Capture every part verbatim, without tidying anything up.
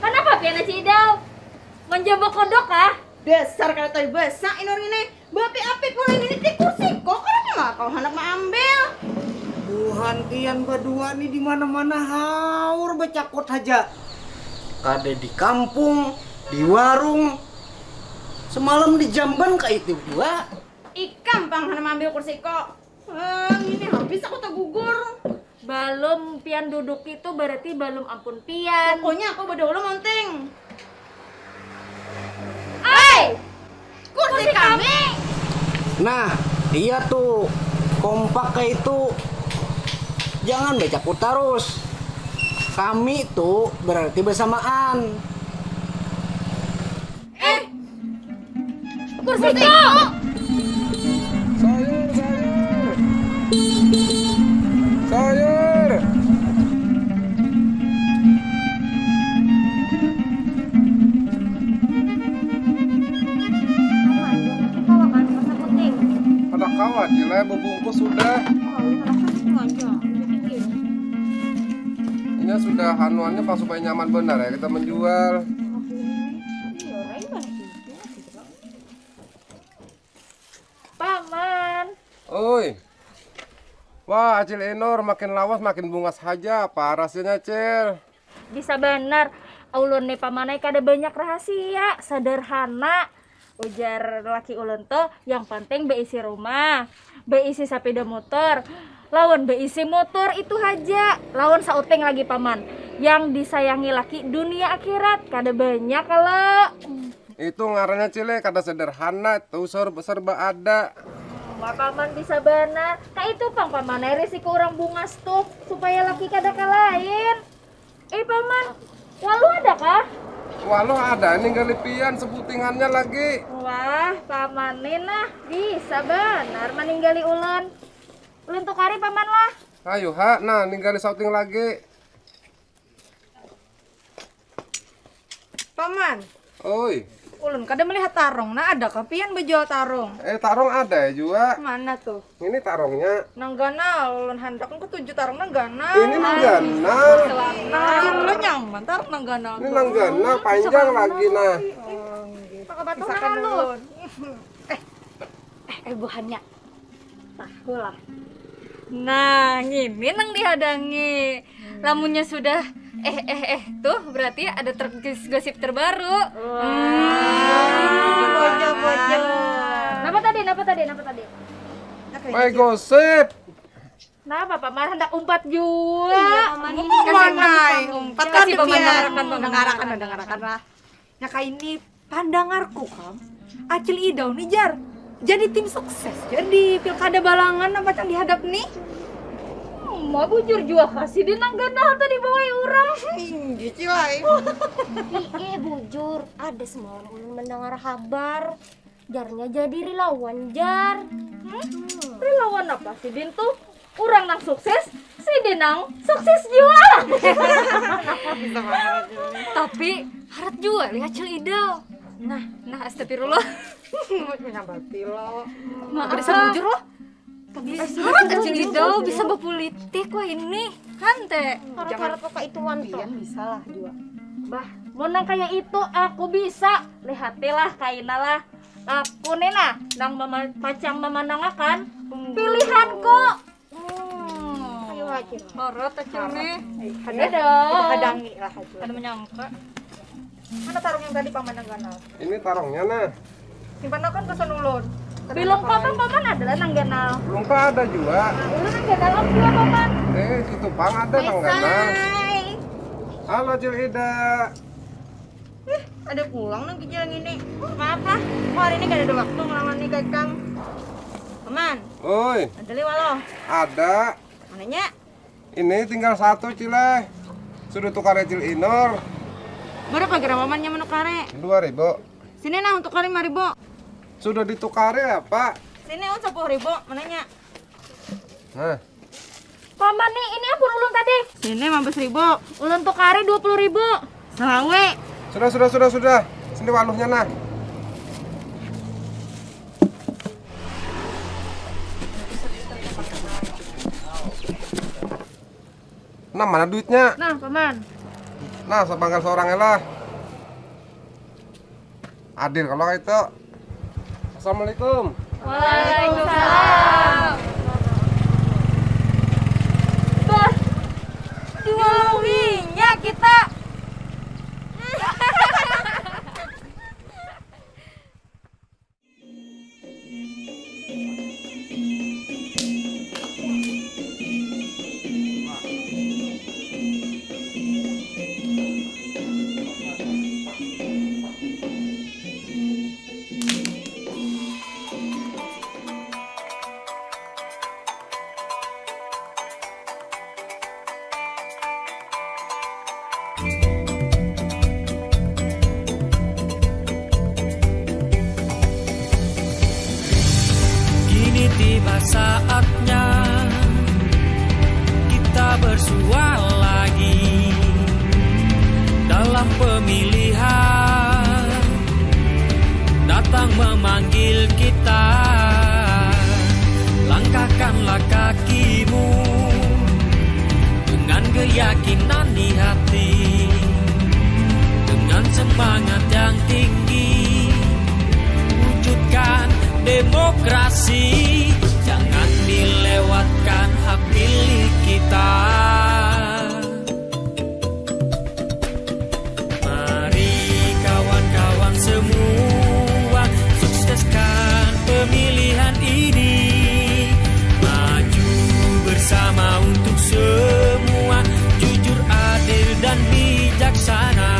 Kanapa pian Aci Idau? Manjambak kodok kah? Dasar kada tahu basa ini urang ini. Baapi-api pulang ini ti kursi kok, kenapa nggak kau hendak maambil? Tuhan, pian badua ni di mana-mana haur bacakut haja. Kada di kampung, di warung. Semalam di jamban ka itu jua. Ikam pang handak maambil kursi kok. Eh, ini habis aku tagugur. Balum pian duduk itu berarti balum ampun pian. Pokoknya aku badahulu monting. Ai! Kursi kami. Nah, iya tuh, kompak kayak itu. Jangan baca tarus. Kami tuh berarti bersamaan. Eh, kursiku. Sayur, sayur. Sayur. Ada kawa, Cila, bubungkus sudah. Ini sudah hanuannya pas supaya nyaman benar ya kita menjual. Paman. Oi. Wah, Acil Inur makin lawas makin bungas haja. Apa rahasianya, Cil? Bisa banar. Ulun nih, Paman ai, kada banyak rahasia, sederhana. Ujar laki ulun tuh, yang penting beisi rumah, beisi sapeda motor, lawan beisi motor itu haja, lawan sauting lagi, Paman. Yang disayangi laki dunia akhirat, kada banyak kalau. Itu ngarannya, Cile, kada sederhana, itu serba, serba ada. Wah, Paman bisa banar. Kaitu pang, Paman, ai risiko urang bungas tuh, supaya laki kada kalain. Eh, Paman, waluh ada kah? Waluh ada, ninggali pian sebutingannya lagi. Wah, Paman ni nah, bisa banar maninggali ulun. Ulun tukari, Paman lah. Ayu ha, nah, ninggali sauting lagi. Paman. Oi. Ulun kada melihat tarung. Nah, adakah pian bajual tarung? Eh, tarung ada ya jua. Mana tuh? Ini tarungnya. Nang ganal, ulun handak nang ketujuh tarung nang ganal. Ini nang ganal. Nah, ulun nyaman tarung nang ganal. Ini tuh. Nang ganal, panjang lagi, nah. Oh, gitu. Pakai batu nang ulun. Eh, eh, eh, buhannya. Tahu lah. Nah, ngini nang dihadangi. Lamunnya sudah eh, eh, eh, tuh berarti ada ter-, gos-, gosip terbaru. Wah. Hmm. Bocah-bocah. Napa tadi? Napa tadi? Napa tadi? Mai gosip. Napa, Paman? Handak umpat jua. Iya, Paman. Kasih, kasih, kasih, Paman, dengarakan, Paman. Dengarakan, dengarakan lah. Nah, kayak ini pandangarku, kam, Acil Idau nih, jar, jadi tim sukses, jar, di pilkada balangan apa yang dihadap nih. Hmm, mau bujur jua kah sidin nang ganal tadi bawai urang. Inji, Cil ai. Ih, ih, bujur, ada semalam ulun mendengar habar, jarnya jadi relawan, jar. Hmm? Relawan apa sidin tuh? Urang nang sukses, sidin nang sukses jua. Tapi harat jua lih Acil Idau. Nah, nah, astagfirullah. Menyambati lo. Maaf, bisa bujur lo. Tapi harat Acil Idau bisa bapulitik wah ini. Kan, Te? Harat-harat kok itu wan tuh. Pian bisa lah jua. Bah, mun nang kaya itu aku bisa. Lihatilah kaina lah. Aku nih nah, nang mama-, pacang mamandangakan pilihanku. Hmm. Ayo, Acil. Harat, Acil, nih. Eh, ada. Ada dong. Kita hadangi lah, Acil. Kada menyangka. Mana tarung yang tadi Paman nang ganal? Ini tarungnya, nah. Simpan akan pesan ulun. Bilung Paman, Paman adalah nang ganal. Bilung Pa ada jua. Nah, ulun nang ganal, am, jua, Paman. Eh, situ pang ada nang ganal. Hai. Halo, Cil Ida. Ih, ada pulang nang kijang ini. Maaf lah, aku hari ini kada ada waktu ngelawan nih kakang. Man, oi, ada liwar lo? Ada. Mananya? Ini tinggal satu, Cile. Sudah tukar ya, Cil Inur? Berapa gram amannya menukare? Dua ribu. Sini nah, untuk kali lima ribu. Sudah ditukari apa? Sini un sepuluh ribu, mananya? Nah. Paman nih, ini ampun ulun tadi. Sini lima belas ribu. Ulun tukari dua puluh ribu. Selawe. Sudah, sudah, sudah, sudah. Sini waluhnya nah. Nah, mana duitnya? Nah, paman. Nah, sapangkal seorang lah. Adil kalau itu. Assalamualaikum. Waalaikumsalam. Bah, diuluinya kita. Kini tiba saatnya kita bersua lagi dalam pemilihan datang memanggil kita. Langkahkanlah kakimu dengan keyakinan di hati, dengan semangat yang tinggi, wujudkan demokrasi. Jangan dilewatkan hak pilih kita. Mari kawan-kawan semua, sukseskan pemilihan ini. Maju bersama untuk semua, jujur, adil, dan bijaksana.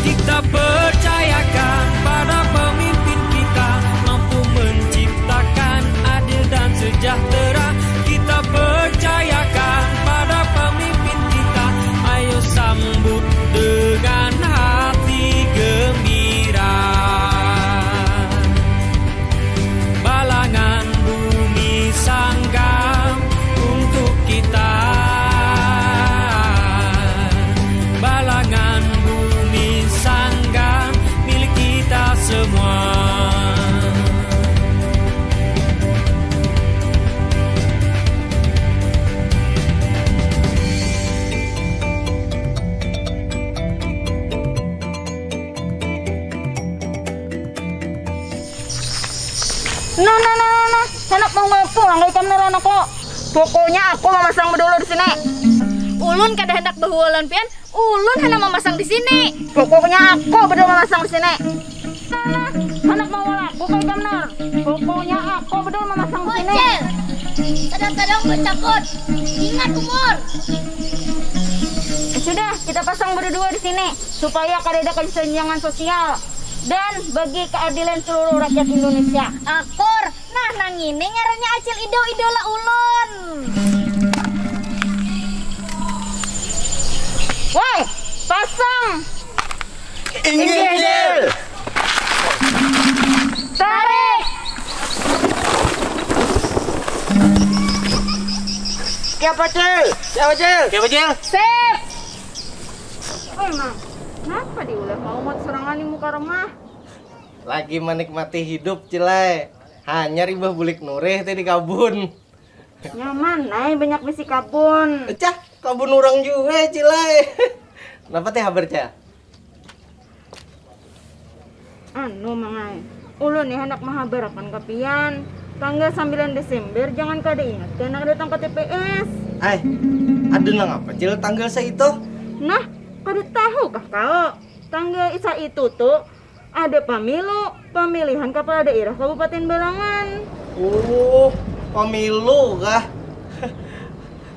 Kita percayakan pada pemimpin kita, mampu menciptakan adil dan sejahtera. Kita percayakan pada pemimpin kita, ayo sambut dengan hati gembira. Balangan bumi Sanggam untuk kita. Balangan bumi Sanggam milik kita semua. Nah, nah, nah, nah, nah. Handak mau ngapung, anggai kam nara anakku. Pokoknya aku mamasang bedulu di sini. Ulun kada handak bahua lawan pian, ulun handak mamasang di sini. Pokoknya aku bedul mamasang di sini. Nah, nah, handak mau laku kah ikam, Nur? Pokoknya aku bedul mamasang di sini. Bocil, kadang-kadang bacakut. Ingat umur. Sudah, kita pasang berdua di sini supaya kada ada kesenjangan sosial dan bagi keadilan seluruh rakyat Indonesia. Akur. Nah, nang ini ngarannya Acil Ido, idola ulun. Woi, pasang. Inggih, Cil. Tarik. Siapa, Cil? Siapa, Cil? Siapa, Cil? Sip. Oi, Mang. Kenapa diulah maumut sorangan di muka rumah? Lagi menikmati hidup, Cil ai. Hanyar imbah bulik nurih tadi di kabun. Nyaman ai, banyak bisi kabun. Cah, kabun urang jua, Cil ai. Napa teh habar, Cah? Anu, Mang ai. Ulun nih handak mahabarakan ka pian. Tanggal sambilan Desember, jangan kada ingat kena datang ka T P S. Ai, ada nang apa, Cil, tanggal saitu? Nah, kada tahu kah kau? Tanggal saitu tu ada pamilu, pamilihan kepala daerah Kabupaten Balangan. Oh, pamilu kah?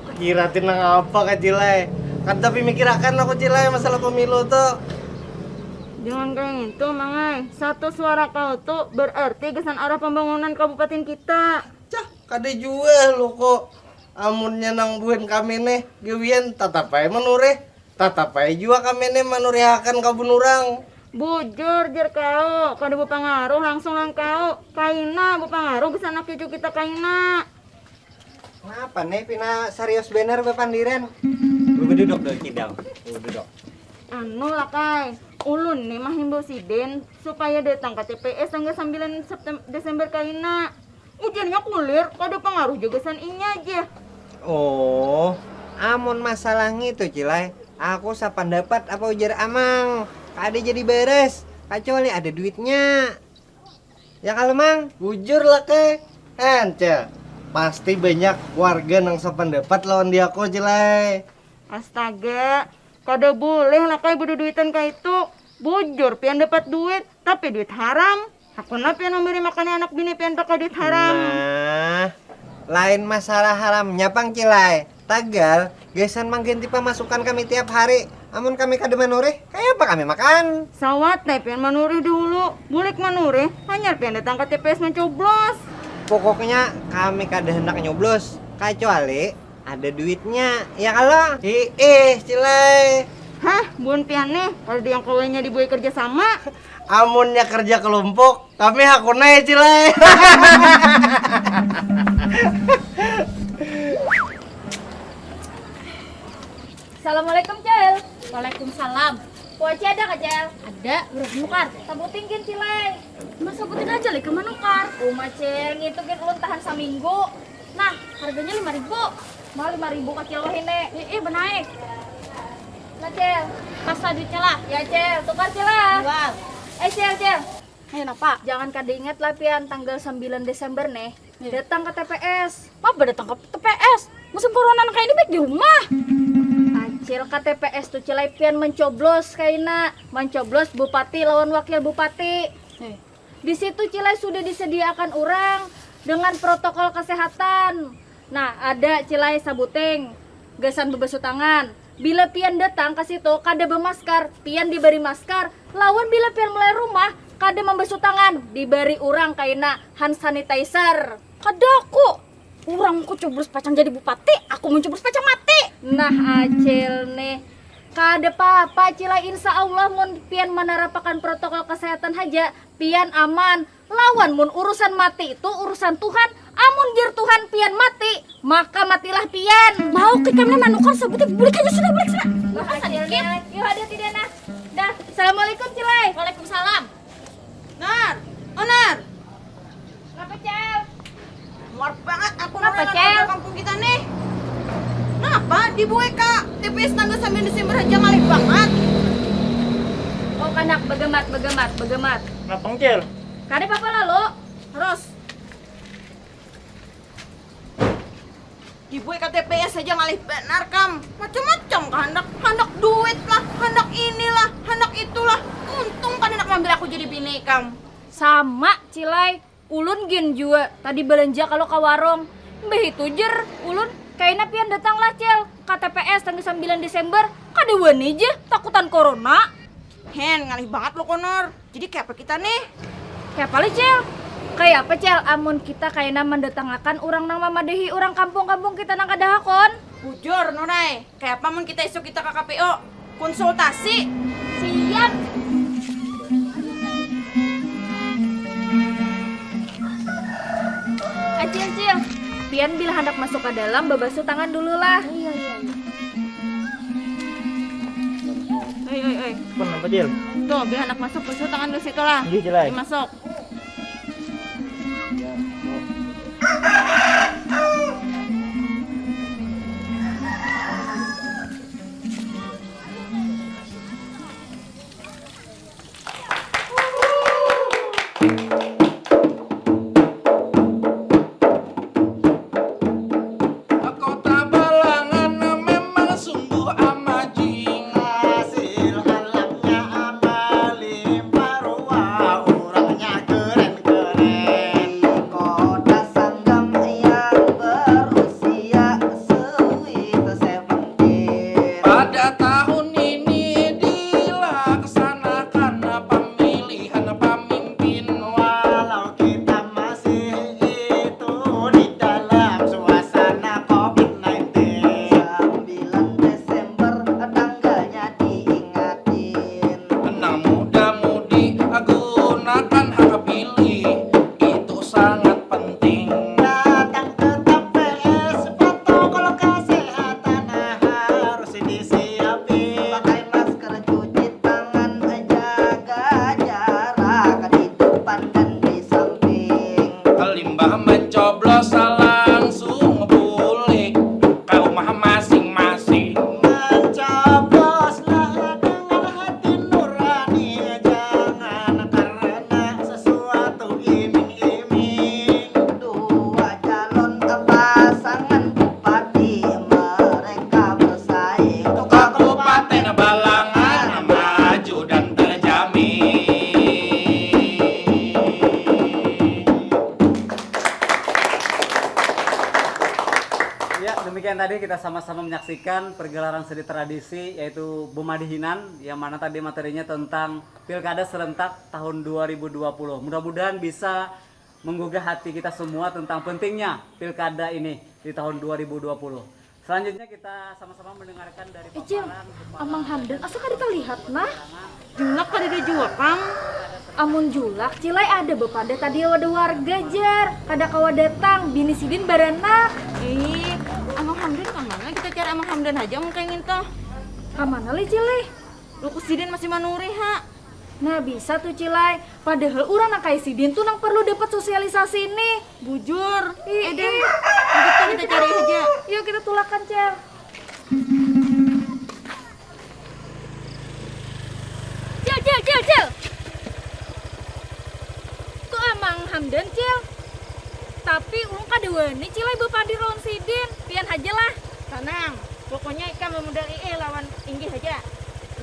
Kukira ti nang apa kah, Cil ai? Kada tapi mikirakan aku, Cil ai, masalah pamilu tu. Jangan kayak gitu, Mang ai. Satu suara kau tuh berarti gasan arah pembangunan kabupaten kita. Cah, kada jua lo kok. Amunnya nang buhan kami nih, gawian tatap ai manurih. Tatap ai jua kami nih manurihakan kabun urang. Bujur jer kau, kada bapangaruh langsung nang kau. Kaina bapangaruh gasan anak cucu kita kaina. Napa nih pina serius banar bapandiran? Lu beduduk dulu, Cidau. Lu beduduk. Anu lah, Kai. Ulun nih mahimbau sidin supaya datang ka T P S tanggal sembilan Septem-, Desember kaina. Ujarnya kulir, kada pangaruh jagasan inya aja. Oh, amun masalah ngitu, Cilai, aku sapandapat apa ujar Amang. Kada jadi baras, kacuali ada duitnya. Ya kalo, Mang? Bujur lah, Kai. Encel, pasti banyak warga nang sapandapat lawan di aku, Cilai. Astaga, kada boleh lah, Kai, beduduitan kaitu. Bujur, pian dapat duit, tapi duit haram. Hakuna pian memberi makan anak bini pian pakai duit haram. Nah, lain masalah haramnya pang, Cilai. Tagal, gasan mangganti pamasukan kami tiap hari. Amun kami kada manurih, kaya apa kami makan? Sawat ai pian manurih dahulu. Bulik manurih, hanyar pian datang ka T P S mancoblos. Pokoknya kami kada handak nyoblos, kacuali ada duitnya, ya kalo? Hiih, Cilai. Hah, buhan pian nih, kalau ada yang kawainya dibuai kerja sama. Amunnya kerja kelompok, kami hakuna ya, Cilai. Assalamualaikum, Cel. Waalaikumsalam. Kuaci ada kah, Cel? Ada, urut nukar. Sabuting gin, Cilai. Mas, sabutin aja, Lek, ke manukar. Uma, Cel, ngitu gin ulun tahan saminggu. Nah, harganya lima ribu. Mah, lima ribu ka kilo ini. Ih, ih, benaik. Nah, Cel. Pas lah duitnya lah. Ya, Cel, tukar, Cel lah. Jual. Eh, Cel, Cel. Ayo, napa? Jangan kada ingat lah, pian, tanggal sembilan Desember nih. Iya. Datang ke T P S. Apa datang ke T P S? Musim corona nang kayak ini baik di rumah. Acil, K T P S tuh, Cilai, pian mencoblos kaina, mencoblos bupati lawan wakil bupati. Eh. Di situ, Cilai, sudah disediakan orang dengan protokol kesehatan. Nah, ada, Cilai, sabuting gasan bebesu tangan. Bila pian datang ke situ kada bemasker, pian diberi masker. Lawan bila pian mulai rumah kada membesu tangan, diberi orang kaina hand sanitizer. Kada aku. Urang ku coblos pacang jadi bupati, aku mun coblos pacang mati. Nah, Acil nih. Kada papa, Cilai, insya Allah mun pian manarapakan protokol kesehatan haja, pian aman. Lawan mun urusan mati itu urusan Tuhan, amun jar Tuhan pian mati, maka matilah pian. Mau ke kamar manukar sabutik, bulik aja sudah, bulik sudah. Wah, Acil nih. Yuh, ada tidak nah. Dah, assalamualaikum, Cilai. Waalaikumsalam. Nar, oh Nar. Kenapa, Cel? Muar banget aku. Kenapa, Nar, Cel? Kampung kita nih. Kenapa? Dibuai ka T P S tanggal sembilan Desember aja ngalih banget. Oh, kanak, begemat, begemat, begemat. Kenapa, Cel? Kada apa-apa lalu. Terus. Dibuai ka T P S aja ngalih banar kam. Macam-macam kahandak. Handak duit lah, handak inilah, handak itulah. Untung kada handak maambil aku jadi bini kam. Sama, Cilai. Ulun gin jua tadi balanja kalo ka warung. Mbah itu jer ulun, kaina pian datang lah, Cel, ka T P S tanggal sembilan Desember. Kada wani ja, takutan corona. Hen, ngalih bangat lo, Konor. Jadi kaya apa kita nih? Kaya apa lih, Cel? Kaya apa, Cel, amun kita kaina mandatangakan urang nang mamadahi urang kampung-kampung kita nang kada hakun? Bujur, Nunai. Kaya apa mun kita isuk kita ka K P O? Konsultasi. Siap. Acil, Cil. Pian bila handak masuk ka dalam, babasuh tangan dulu lah. Iya, iya, iya. Oi, oi, oi. Pun apa, Cil? Tuh, bila handak masuk, basuh tangan dulu situ lah. Iya, Cil, ai. Masuk. Kota Balangan memang sungguh amazing. Hasil alamnya amalimpah rua, urangnya keren-keren. Kota Sanggam yang berusia sweet seventeen. Pada tahun ini dilaksanakan Tadi kita sama-sama menyaksikan pergelaran seni tradisi, yaitu Bemadihinan, yang mana tadi materinya tentang Pilkada serentak tahun dua ribu dua puluh. Mudah-mudahan bisa menggugah hati kita semua tentang pentingnya Pilkada ini di tahun dua ribu dua puluh. Selanjutnya kita sama-sama mendengarkan dari Icil, paparan Kepala Amang Hamdan asa kada terlihat nah. Julak kadada jua pang. Amun julak, Cilai ada bepada tadi ada warga jar, kada kawa datang, bini sidin baranak. Ih, Amang Hamdan kamana? Kita cari Amang Hamdan haja mun kaya ngintu. Kamana lih Cilai? Luku sidin masih manurih ha. Nah bisa tuh Cilai, padahal urang nang kaya sidin tuh nang perlu dapat sosialisasi nih. Bujur. Ih, Eh, Dan, ih. Kita, kita cari aja. Yuk kita tulakan Cel. Cil, cil, cil, cil. Tuh Amang Hamdan, cil. Tapi ulun kada wani, cil, ai bapandir lawan sidin. Pian haja lah. Tanang, pokoknya ikam lamudar iih lawan inggih haja.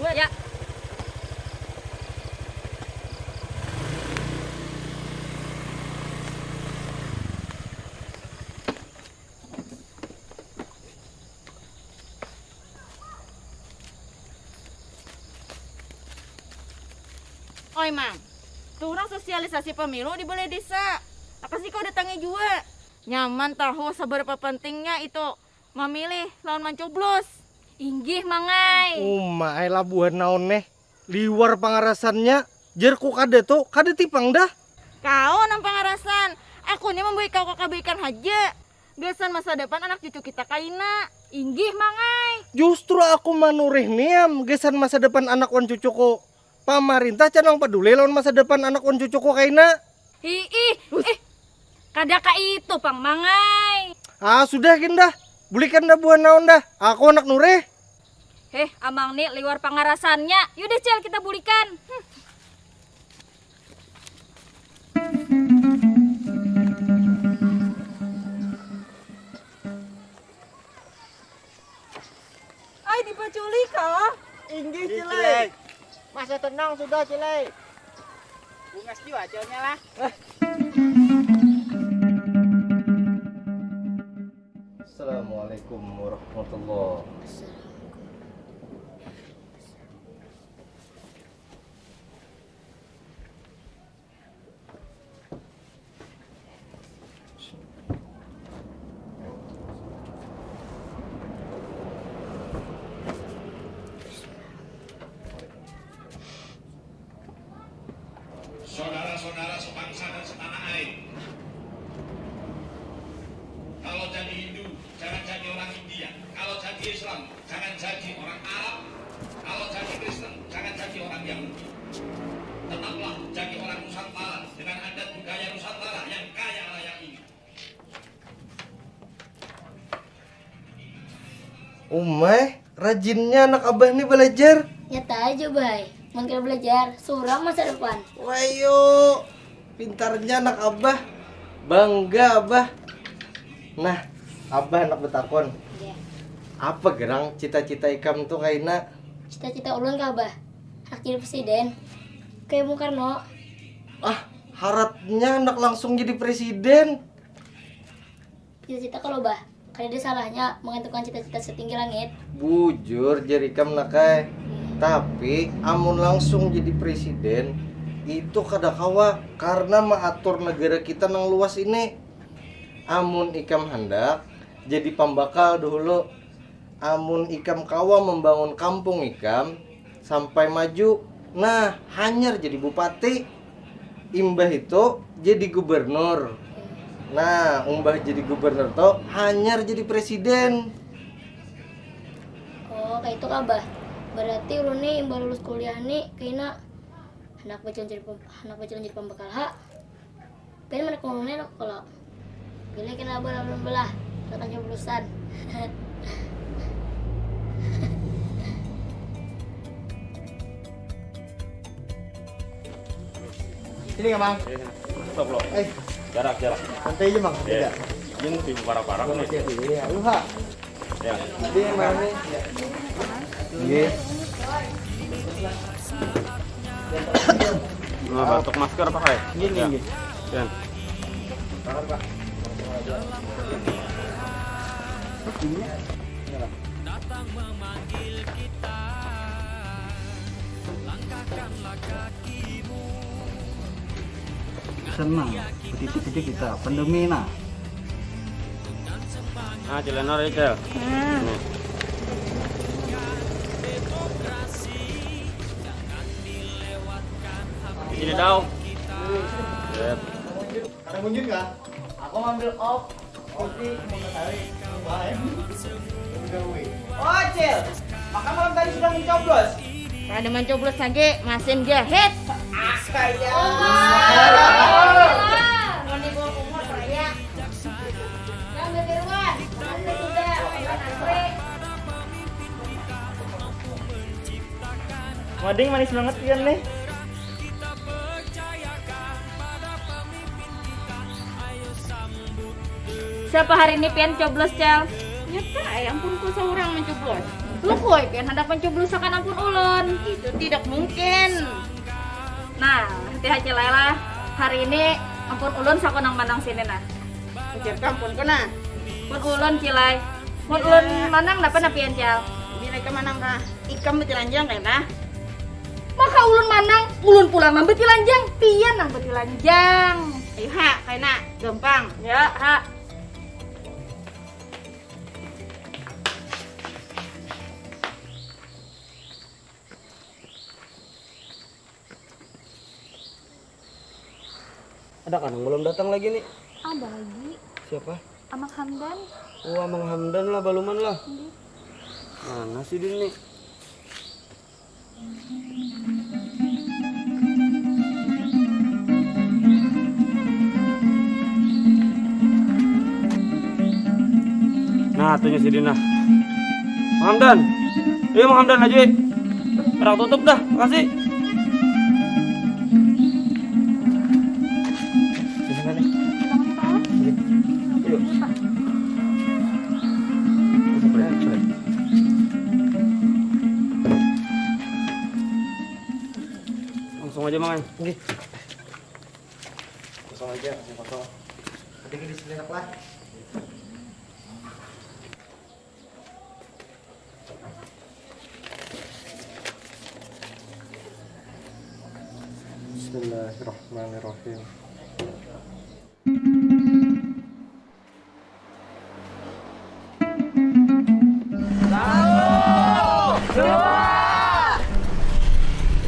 Buat. Ya. Oi, Mang. Tuh urang sosialisasi pemilu di balai desa. Apa sih kau datangi jua? Nyaman tahu seberapa pentingnya itu mamilih lawan mancoblos. Inggih, Mang ai. Uma ai labuhan naon neh. Liwar pangarasannya. Jerku kada tu, kada tipang dah. Kau nang pangarasan. Aku ni mambuat kau kakabaikan haja. Gasan masa depan anak cucu kita kaina. Inggih, Mang ai. Justru aku manurih niam gasan masa depan anak wan cucuku. Pamarintah can nang paduli lawan masa depan anak wan cucuku kaina. Hiih, eh, kada kaitu pang, Mang ai. Ah, sudah gin dah. Bulikan dah buhan naon dah. Aku anak nurih. Heh, Amang ni liwar pangarasannya. Yaudah, Cel, kita bulikan. Hmm. Ai, dipaculi kah? Inggih, Inggih, Cilai. Cilai. Masa tenang sudah, Cilai. Bungas jua acilnya lah. Assalamualaikum warahmatullahi. Saudara-saudara sebangsa dan setanah air, kalau jadi Hindu, jangan jadi orang India. Kalau jadi Islam, jangan jadi orang Arab. Kalau jadi Kristen, jangan jadi orang Yahudi. Tetaplah jadi orang Nusantara dengan adat budaya Nusantara yang kaya raya ini. Umai, rajinnya anak abah ni belajar. Nyata aja, Bay. Mun kada belajar, suram masa depan. Wayo, pintarnya anak abah. Bangga abah. Nah, abah anak betakun. Iya. Apa gerang cita-cita ikam tu kaina? Cita-cita ulun kah, Bah? Handak jadi presiden. Kayak Bung Karno. Ah, haratnya handak langsung jadi presiden. Cita-cita kalau, Bah, kada ada salahnya mengantukkan cita-cita setinggi langit. Bujur, jar ikam, Nak ai. Tapi amun langsung jadi presiden, itu kada kawa karena maatur negara kita nang luas ini. Amun ikam handak jadi pambakal dahulu, amun ikam kawa membangun kampung ikam sampai maju, nah, hanyar jadi bupati. Imbah itu jadi gubernur. Nah, umbah jadi gubernur tu hanyar jadi presiden. Oh, kayak itu kah, Bah? Berarti ulun nih imbah lulus kuliah nih kayaknya anak bacaan jadi pem- anak bacaan jadi pembekal ha. Pengen mana kurungnya lo kalau pilih kena bola belum belah, kata jeblusan. Sini ya, Mang. Stop lo. Eh, jarak, jarak. Santai aja, Mang. Iya. Tidak. Ini lebih parah-parah nih. Iya, lu ha. Ya. Jadi yang mana nih? Nggih. Nah, batuk masker apa kayak? Nggih, nggih, nggih. Ya. Sian. Senang, titik-titik kita pandemi nah. Ah, Cilenor ya, Cel. Hmm. Nih. Di sini dong. Yep. Kada munjun kah? Aku ngambil op putih mau ketahui. Wah, udah wih. Oh, Cil. Maka malam tadi sudah mencoblos. Kada mencoblos lagi, masin jahit. Ah, kayak. Mau dibawa umur raya. Yang beberuan, yang sudah, yang asli. Wading manis banget pian nih. Siapa hari ini pian coblos, Cel? Nyata, eh, ampunku seorang mencoblos. Lukui pian hendak mencoblosakan ampun ulun. Itu tidak mungkin. Nah, hati-hati lah. Hari ini ampun ulun sakonang manang sini nah. Ujar ka ampunku nah. Pun ulun, Cilai. Mun ulun manang napa nah pian, Cel? Bila ikam manang kah? Ikam betilanjang kena. Maka ulun manang, ulun pulang nang betilanjang, pian nang betilanjang. Ayo ha, kena, gampang. Ya, ha. Ada kan yang belum datang lagi nih? Ada lagi. Siapa? Amak Hamdan. Oh, Amang Hamdan lah, baluman lah. Nggih. Mana sih Din nih? Nah, tuhnya si Dina. Mang Hamdan. Iya, Mang Hamdan aja. Orang tutup dah, makasih. Yuk. Langsung aja, Mang. Nggih. Kosong aja, masih kosong. Mending di sini enak lah. Bismillahirrahmanirrahim.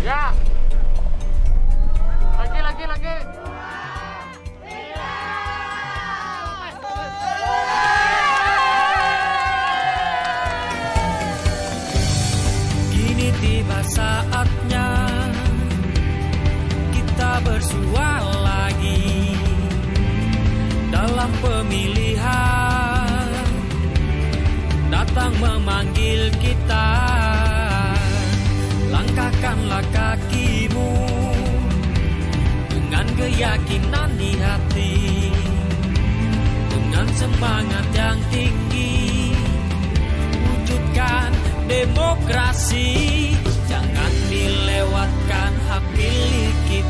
Ya. Lagi, lagi, lagi. Kini tiba saatnya kita bersua lagi dalam pemilihan. Datang memanggil kita, langkahkanlah kakimu dengan keyakinan di hati, dengan semangat yang tinggi, wujudkan demokrasi, jangan dilewatkan hak pilih kita.